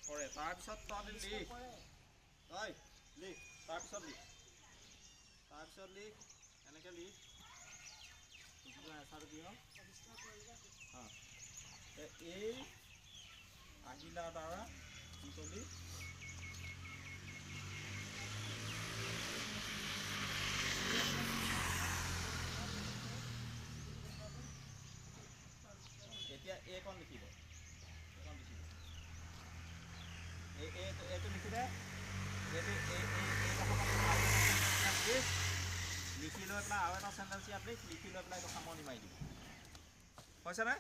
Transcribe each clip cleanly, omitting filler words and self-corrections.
কৰে। তাৰপিছত তহঁতি লিখ, তই লিখ, তাৰপিছত লিখ, তাৰপিছত লিখ, এনেকৈ লিখ। এচাৰটো কি হ'ল? অঁ, এই আহিলাৰ দ্বাৰা কি কৰিবি? এতিয়া এইকণ লিখিব, এইকণ লিখিব, এই এইটো লিখি দে। এইটো এই এই লিখি লৈ পেলাই আৰু এটা চেণ্টেঞ্চ ইয়াত লিখ, লিখি লৈ পেলাই এইটো সামৰণি মাৰি দিবি। হৈছেনে?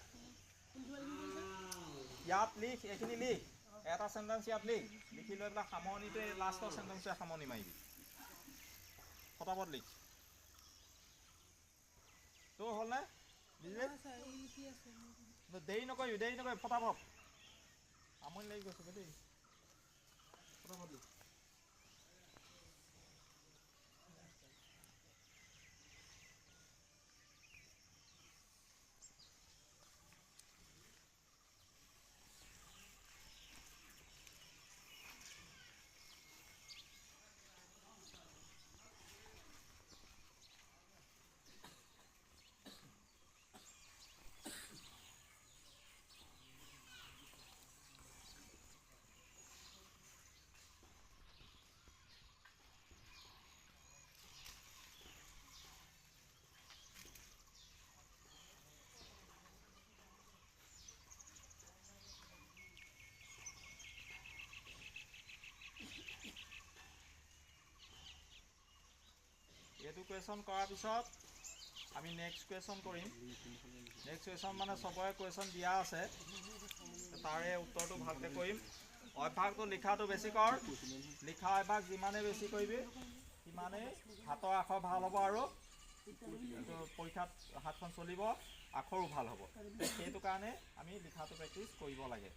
ইয়াত লিখ, এইখিনি লিখ, এটা চেণ্টেঞ্চ ইয়াত লিখ, লিখি লৈ পেলাই সামৰণিটোৱে লাষ্টৰ চেণ্টেঞ্চটোৱে সামৰণি মাৰিবি। ফটাফট লিখ। তোৰ হ'লনে? দেৰি নকৰিবি, দেৰি নকৰিবি, ফটাফট। আমনি লাগি গৈছে দেই, ফটাফট লিখ। এইটো কুৱেশ্যন কৰাৰ পিছত আমি নেক্সট কুৱেশ্যন কৰিম। নেক্সট কুৱেশ্যন মানে চবৰে কুৱেশ্যন দিয়া আছে, তাৰে উত্তৰটো ভালকৈ কৰিম। অভ্যাসটো লিখাটো বেছি কৰ, লিখা অভ্যাস যিমানেই বেছি কৰিবি সিমানেই হাতৰ আখৰ ভাল হ'ব আৰু পৰীক্ষাত হাতখন চলিব, আখৰো ভাল হ'ব। সেইটো কাৰণে আমি লিখাটো প্ৰেক্টিচ কৰিব লাগে।